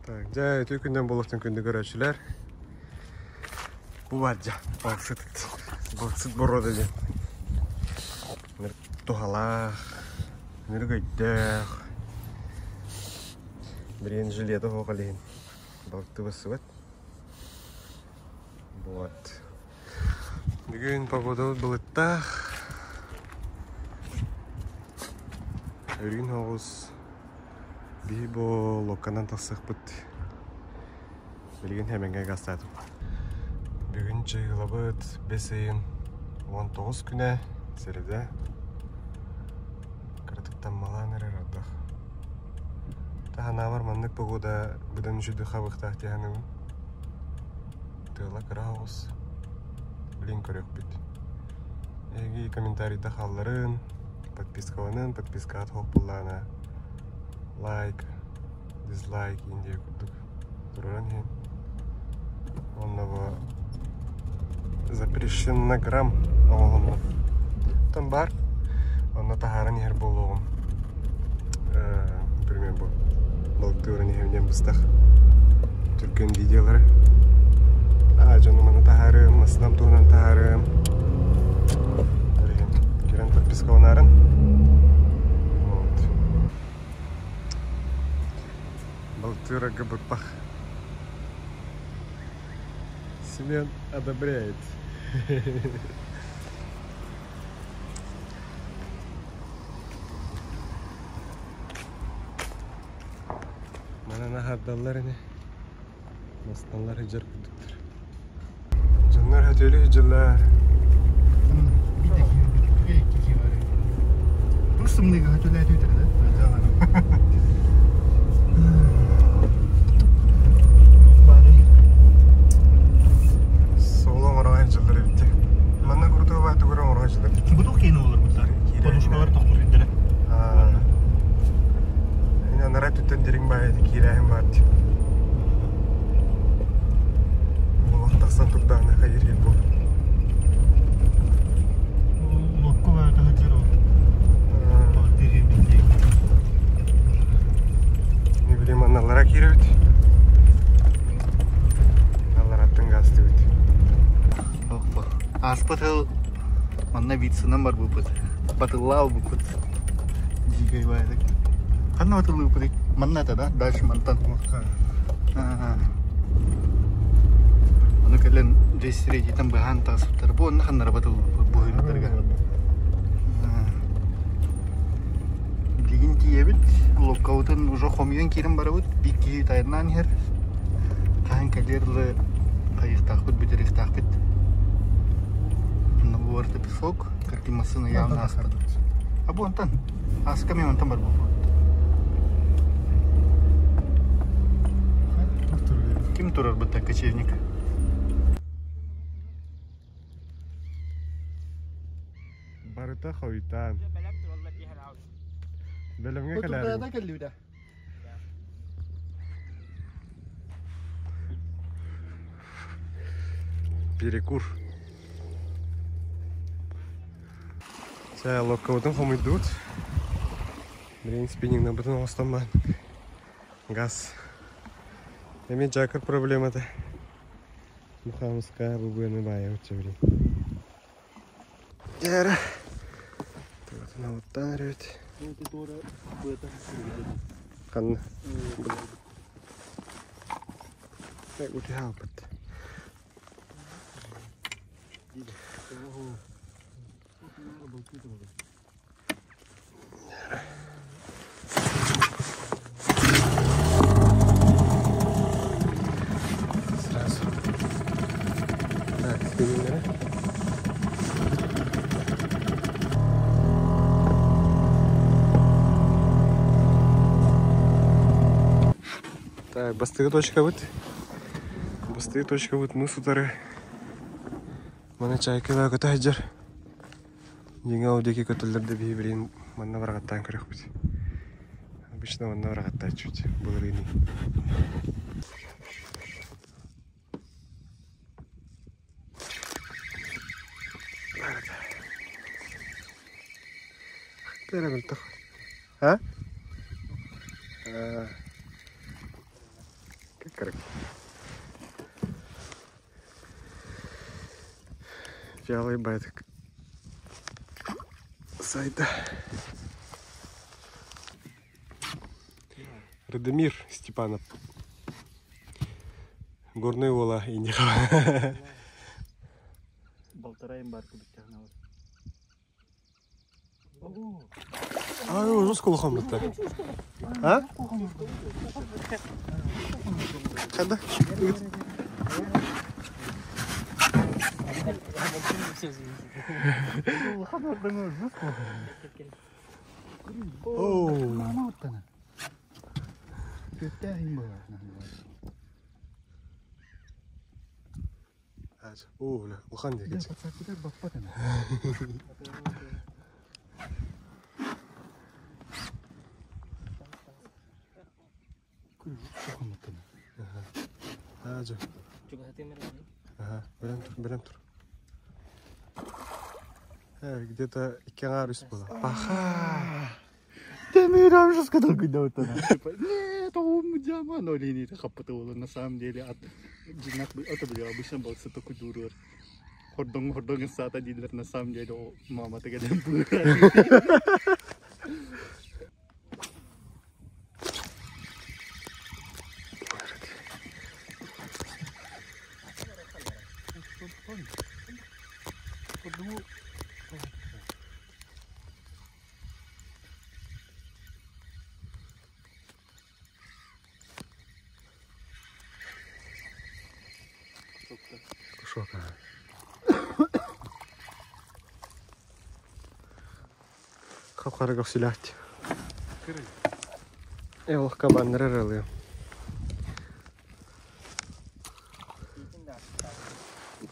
Так, дьэ, үтүө күннэн буолуохтун күндү көрөөччүлэр. Бу бар дьэ, балыксыт, балыксыт боруода диэн. Туһалаах, нырык өйдөөх. Билигин жилета суох илиһин балыкты бассыбат. Вот. Бүгүн погодабыт былыттаах. Өрүүн оҕус Биһи бу локканан тахсыахпыт. Билигин Хэмэҥҥэ гастаатым. Бүгүн чыһыылабыт бэс ыйын 19 күнэ, сэрэдэ. Кыратык таммалаан эрэр ардах. Таһанаабар маннык погода быдан үчүгэй хабыахтаах дии саныыбын. Тыала кыра оҕус. Билин көрүөхпүт. Эһиги комментарийда хаалларын, подпискаланын, подпискаҕа туох буоллаҕына лайк, дизлайк индия курдук тураран иһин. Онно бу запрещеннограмм оҥоһуллар. Оттон бар, онно таһааран иһэр буолуоҕум. Например, бу балыктыырын иһэбин диэн быстах түргэн видеолары. Дьону маны таһаарыам, массыынам туһунан таһаарыам. Кирэн подпискаланарын. Вот. Балыктыырга быппах. Семен одобряет. Манан аһардаллар ини. Масталлар сылдьар курдуктар. Дьоннор хөтөлү сылдьаллар. Тур сымныыга хөтөлөөтүтэр да? Суол оҥоро сылдьаллар эбит. Манна курдук баатыгар оҥоро сылдьаллар. Бу туох киинэ буолар буттар? Подушкалар тохтуур ирдэрэ. Анараа өттүттэн дириҥ баайы киирээһин баар дии. Олох тахсан турдаҕына хайыр иһит буолар. Локко баата сылдьар ол. Не билим аналара киирэбит. Аналараттан гаастыбыт. Ааспыт сыл манна Вицынан барбыппыт. Батыллаа ылбыппыт. Дьиикэй баайдык. Ханна батыллыыппытый? Манна этэ да? Дальше мантан. Ону кэлэн дьэ сирэйдийтэн быһаан таҕыспыттар. Бу онно ханнара батыллыыппыт буһуйбуттарга. Билигин тиийэбит. Локкабытын уже хомуйан киирэн барабыт. Биир киһи тайаннаан иһэр. Хаһан кэлиэр дылы хайыахтаахпыт, бүтэриэхтээхпит. Онно бу барыта песок. Кыргый массыына явно ааспыт. А бу онтон. Ааска мен онтон бар буолбут. Ким турар бытта кочевник? Барыта хойутаан. Бэлэмҥэ кэлээрин. кэллибитэ. Перекур. Чэ, локкабытын хомуйдубут. Билигин спиннингнабытын оҥостон баран газ. Эмиэ дьаакыр проблемата. Мухамыска бу быаны баайабыт чэ билигин. Дьэ Тыгатын эрэбит. Ханна? Утуйа хаалбыт. Сразу. Так, спиннинг Так, бастыгы точкабыт. Бастыгы точкабыт мыс утары. Маны чайкалаа көтө сылдьар. Дьиҥэ ол диэки көтөллөр да биһи билигин манна бараҕаттаан көрүөхпүт. Обычно манна бараҕаттааччыбыт былырыын. Эрэ мөлтөх. А? Кырык. Вялый байтык. Сайда. Радомир Степанов. Горный уола Индиха. Балтарайым бар кубиттахна. Ай, жестко улахан бытта. А? Қайда? Оу. Мама оттана. Көттәһин була. О, бля, улахан деген. Пацакыдар баппатана. Ажа. Ага, білем тұр, білем тұр. Где-то икки үс була. Паха. Темир же сказал, когда вот она. Типа, нет, он диама, но линии хаппатывала на самом деле от это были обычно был такой дурор. Хордон хордон сата дилер на самом деле мама такая Кушок, ага. Хап-хара көксүләт. Эолох кабаннары рылы.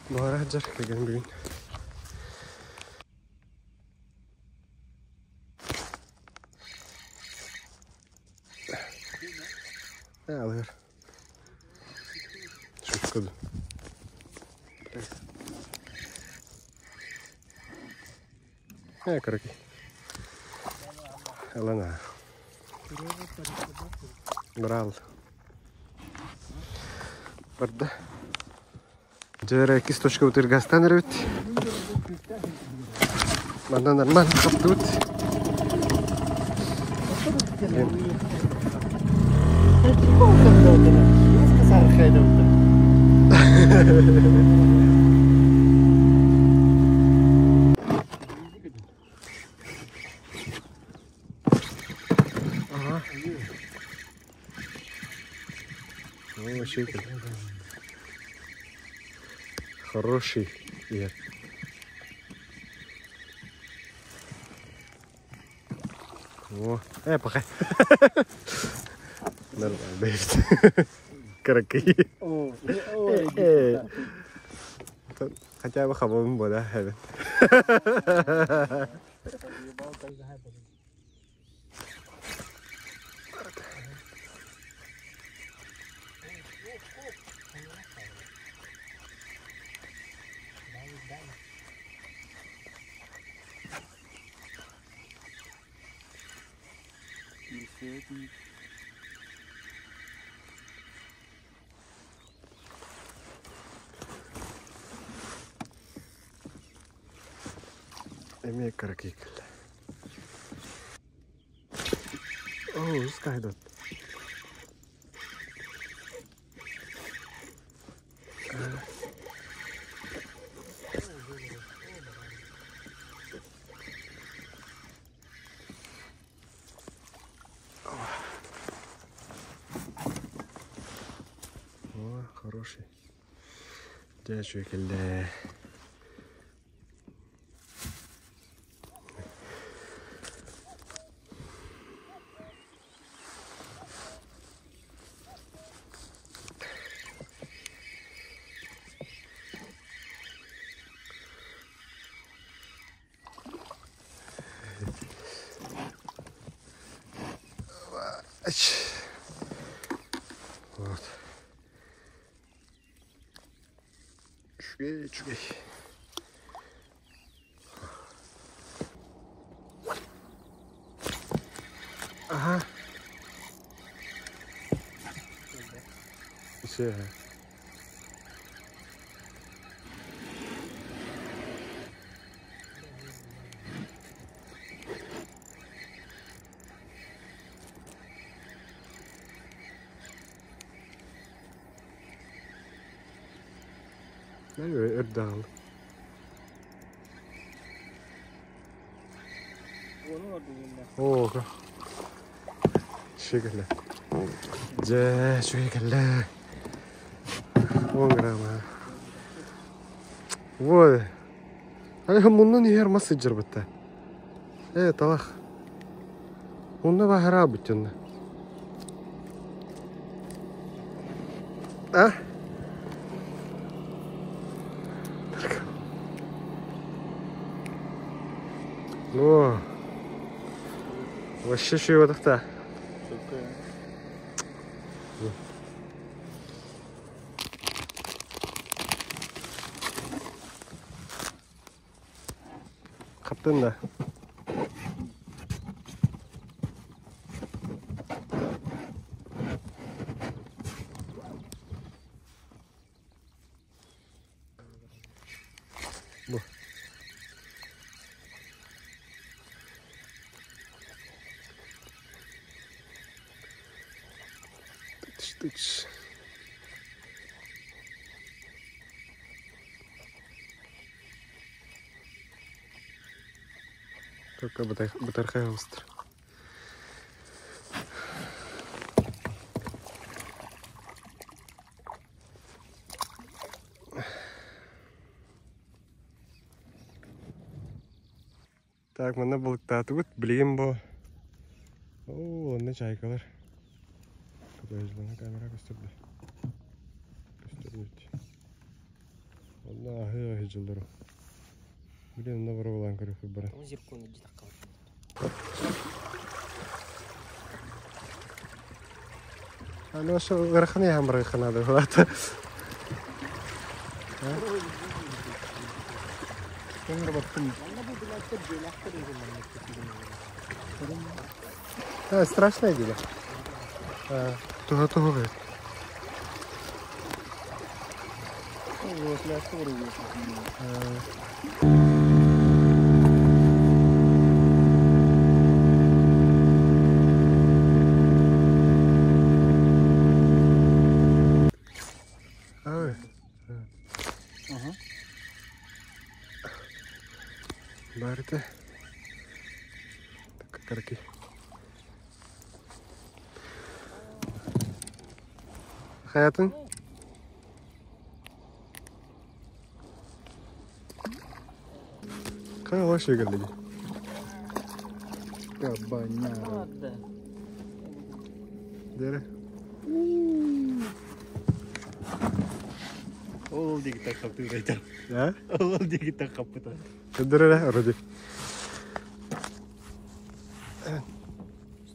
Буара жар кеген бүгүн. Алыр. Шуткаду. Короче. Елена. Брал. Барда. Жere кисточка утыргастан рөт. Манна нормально хаптут. Ага. О, щеки. Хороший ер. О, пока. Нормально, бейт. Караки. Хотя бы хабом бода, хабен. Эме караки. О, скайдот. О, хороший. Дячу келде. Вот. Чугей, чугей. Ага. Вообще. Өрдөөл. Оо, шигеле. Дьэ, үчүгэй кэллэ. 10 грамма. Вот. Ай, муннун иһэр мас сылдьарбытта. Э, талах. Мунна баһара бүтүннэ. А? О, вообще шүйбатахта. Хаптын да. Бу. Тыч, тыч. Только бытархай остр. Так, манна балыктаатыбыт. Билигин бу. Оо, онно чайкалар. Көтөжлана камера көстөрдө. Көстөрбүт. Онно аһыы аһыы дьыллар. Билин онно боробулаан көрүөхпүт баран. Зирконы дьитакка. Аны ошо ыарахан яһан барыахха наада. А, страшное дело. Туга туга. Ой. Ага. Барыта. Так, караки. Хаятын? Кая вообще geldi. Кабаняра. Дере. Ол диэки хапты айтар. Я? Ол диэки хаппыта. Көдөрө вроде.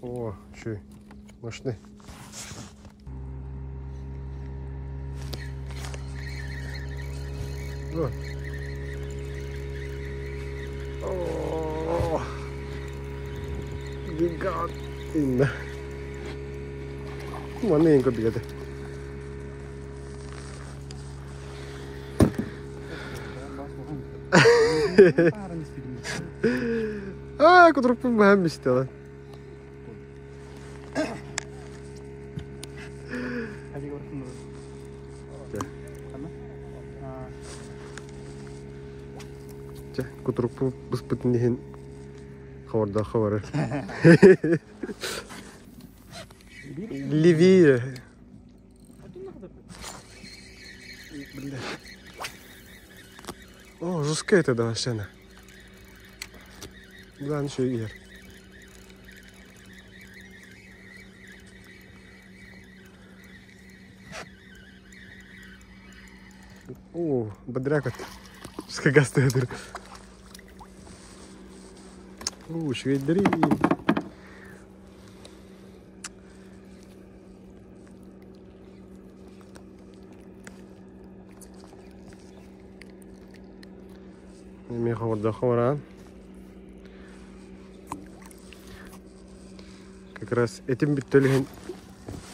О, şu. Мощный. О. О. Гигант. Инна. Манна ең көрдік еді. Аа, кутурукпун баһан бистела. Чэ, кутурукпун быспытын иһин хабардаах хабары. Левее. Бля. О, жестко это да вообще. Главное, еще и О, бодряк. Скагастый. О, швейдери. Эми ховордохо баран. Как раз этим бүттөлүһүн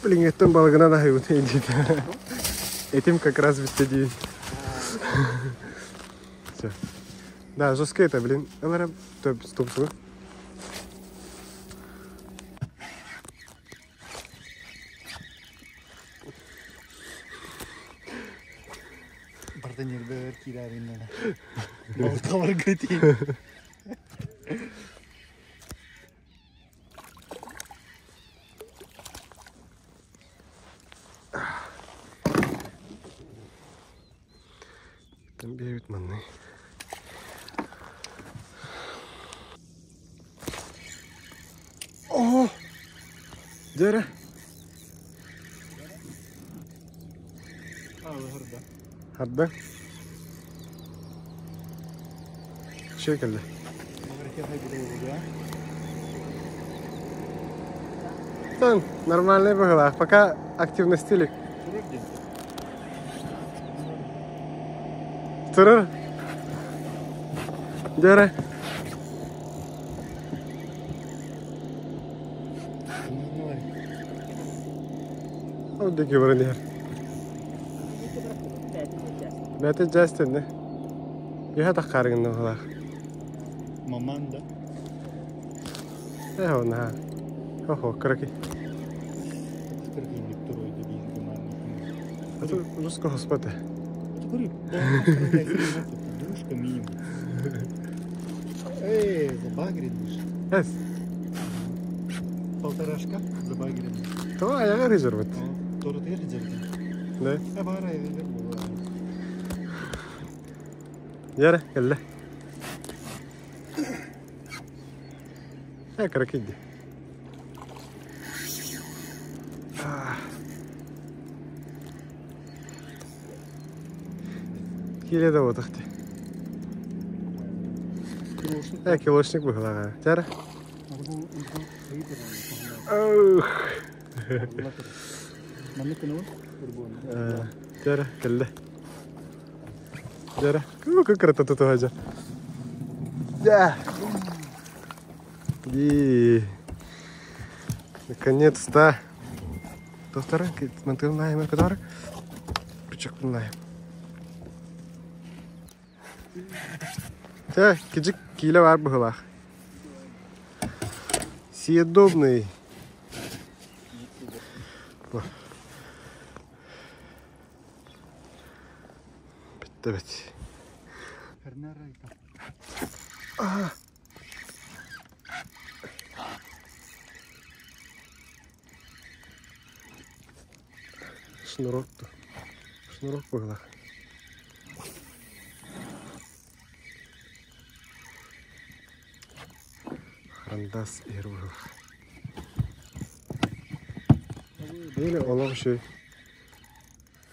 Билиҥҥиттэн балыгынан аһыыбын диэтэ. Этим как раз бүттэ дии. Все. Да, жестко это, блин. Ылара стоп, Барда нервер киирэриннэнэ. Балыкаларга тиийэн. Там бегают манны. О! Дьэрэ. Харда. Харда. Шей кэллэ. Тан, нормальный быһыылаах. Пока активности илик. Турар. Дьэрэ. Ол диэки баран иһэр. Бэйэтэ дьээстэннэ. Үһэ таххаары гынна быһыылаах. Маман да? Ээ, наһаа. Охо, кыракый. Кыракыйдык туруойду биир гуманный. Русского господа. Это говорю, душка минимум. Эй, забагрен. Эс. Полторашка забагрен. То аяга резерват. Тору резерват. Да. А бара резерв була. Яра, кэллэ. Э, кыракый дии. Киилэ да буотах дии. Э, килошник быһыылааҕа. Чара. Ох. Чара, кэллэ. Дьэрэ, кырата тутуһа дьэ. И наконец-то. Доктор, мантыгын который? Пычакпын Тэ, кижик киилэ бар быһылаах. Съедобный. Бүттэ бит. Шнурок Шнурок быһылаах. Харандас иһэр быһылаах. Или олох үчүгэй.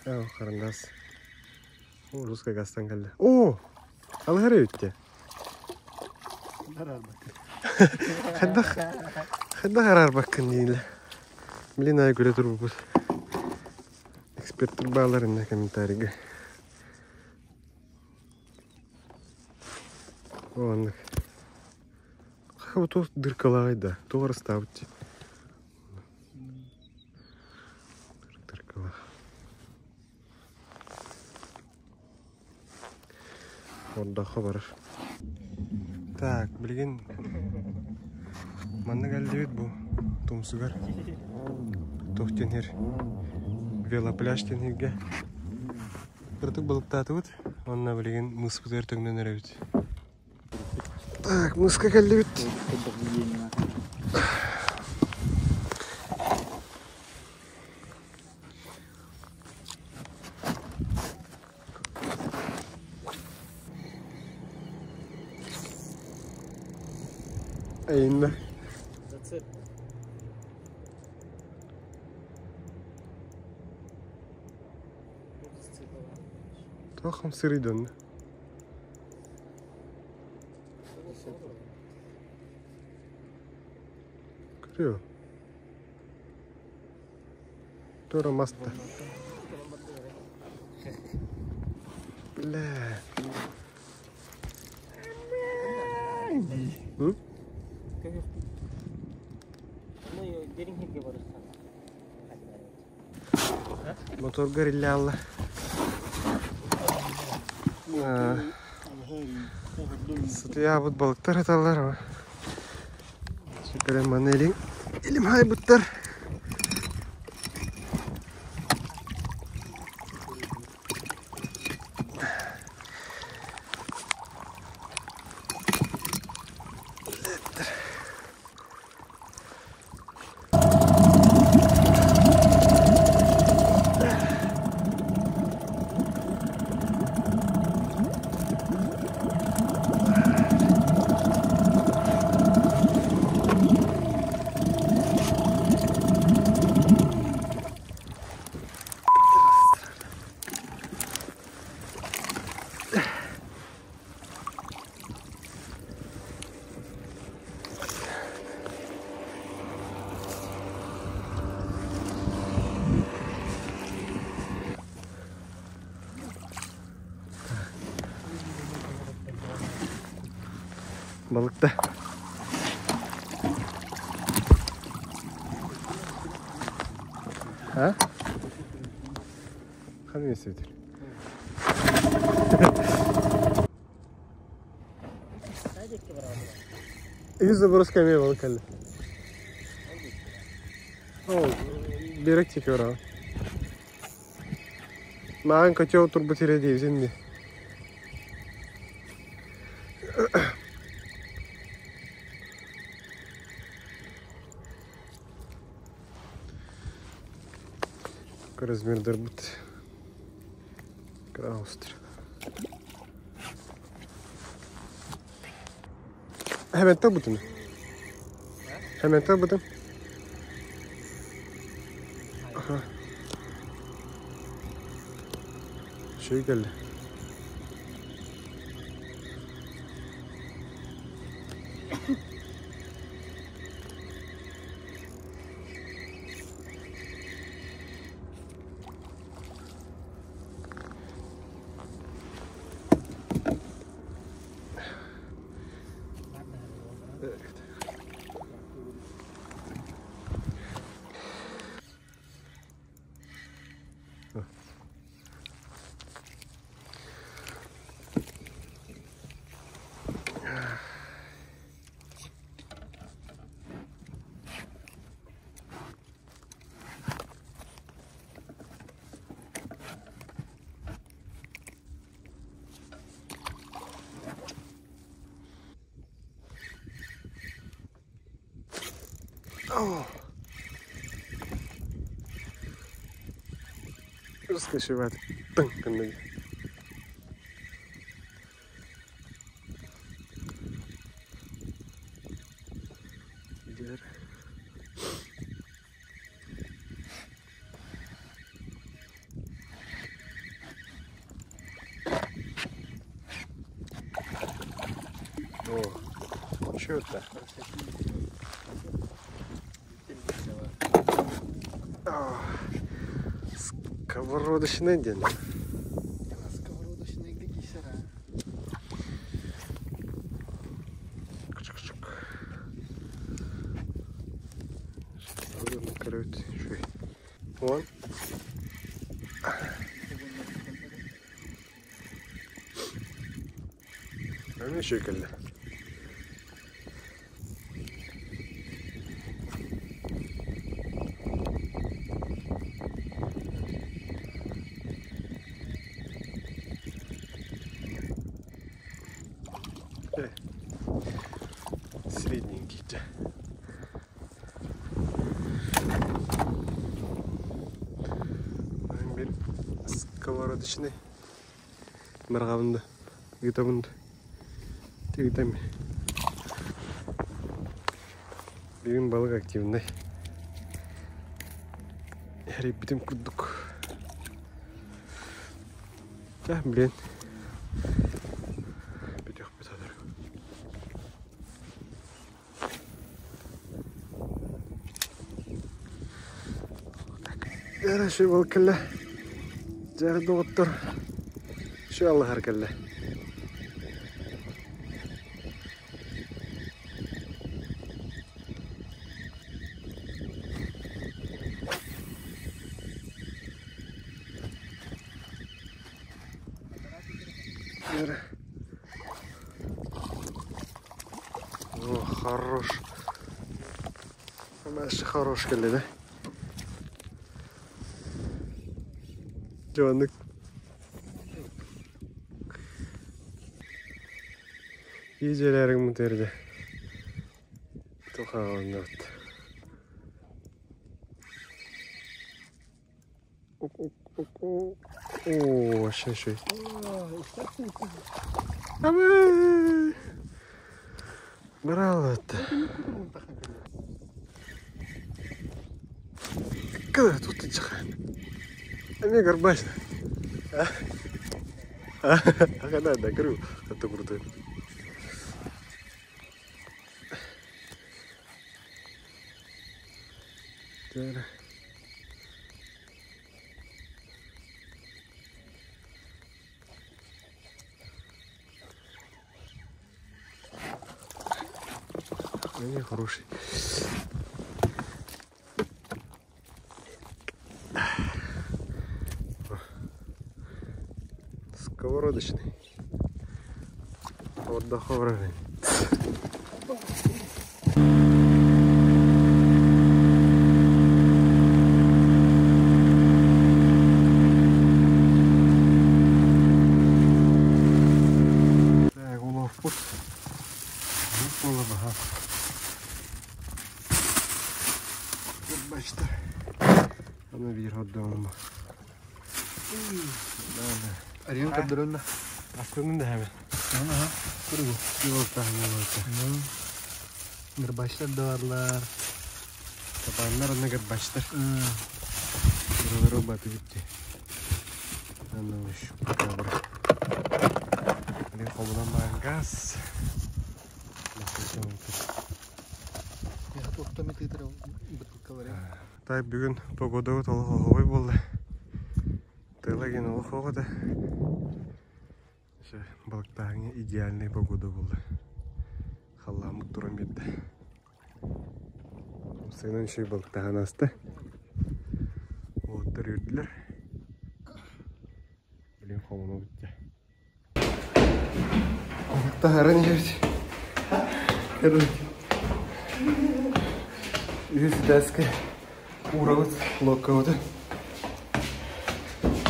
Ээ, харандас. О, русская гастан кэллэ. О! Алыһар эбит Хайдах хайдах араарбаккын дииллэ. Блин, ай күлэ турбуппут. Эксперттэр баалар иннэ комментарийга. О, оннук. Хаба туох дыркалааҕый да, туох арыстаабыт дии. Дыркалаах. Ордоххо барар. Так, билигин манна кэллибит бу тумсугар туох диэн иһэр велопляж диэн иһиргэ кыратык балыктаатыбыт уонна билигин мыыспытыгар төҥнөн эрэбит. Так, мыыска кэллибит. Айынна. Зацеп. Туох хамсыырый да онно? Көрүө. Туора маста. Бля. М? Моторга риллялла. Сытыйаабыт балыктар ыталлар. Сүкэрэн маны илин илим хайбыттар. Balıkta. Ha? Ханна үсүтүр? Үс заброска эмиэ балык кэллэ. Ол берег тики бараҕын. Маҕан котел турбут сирэ диэбитин дии. Размердарбыт Краустер. Hemen tabutun. Hemen tabutun. Aha. Şey geldi. Раскочевать. О, что это? Сковородочный день. Сковородочный гисера. Вон. Еще кэллэ. Средненький. Bir сковородочный марғабынды гитабынды тигитем. Бүгүн балык активный. Ребитим курдук. Да, блин. Битех битадыр. Хорошо балык кэллэ. Дьэ доҕоттор. Şu Allah'ar кэллэ. О, хорош. Дальше хорош кэллэ да. Дьоннук. Иидьэлээриҥ мутэрдэ. Тухаҕаланныбыт. Оо, вообще шесть. Абы! Брал это. Когда тут ты Ами горбач. А, да, да, говорю, это круто. Они хороший. Сковородочный. Отдоховый. Так, уловпут. Була багато. От бачите, воно відгодовано. Арен көрдөрөннө. Астынын да hemen. Ага. Кургу. Yol Горбачтар да барлар. Табаннар онно горбачтар. Buraları batı bitti. Anlamış. Benim komudan газ. Так бүгүн погода толық оғой болды. Тыла ген олық оғыды. Балықтағыңа идеальный погода болды. Халламыт туран берді. Сыгынан шүй балықтаған асты. Оттар үрділер. Білем қомыны бітті. Балықтағарын жерді. Короче. Үз дәскі урабыт локкабыты.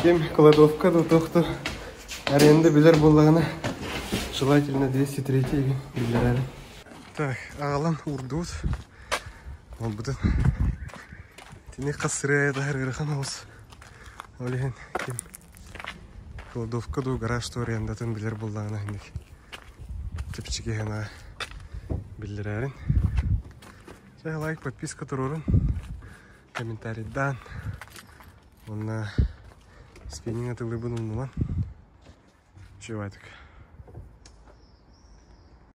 Кем кладовка да тохту аренда билер боллағына желательно 203 билер әлі. Так, ағалан урдуут. Ол бұтын. Тине қасыры тахыр ауыз. Олеген кем кладовка ду гараж ту арендатын билер боллағына хендик. Тепчиге гана билер әрін. Жай лайк, подписка турурун. Комментарийдан. Онна спиннинг атылыбын умнуман. Чуватик.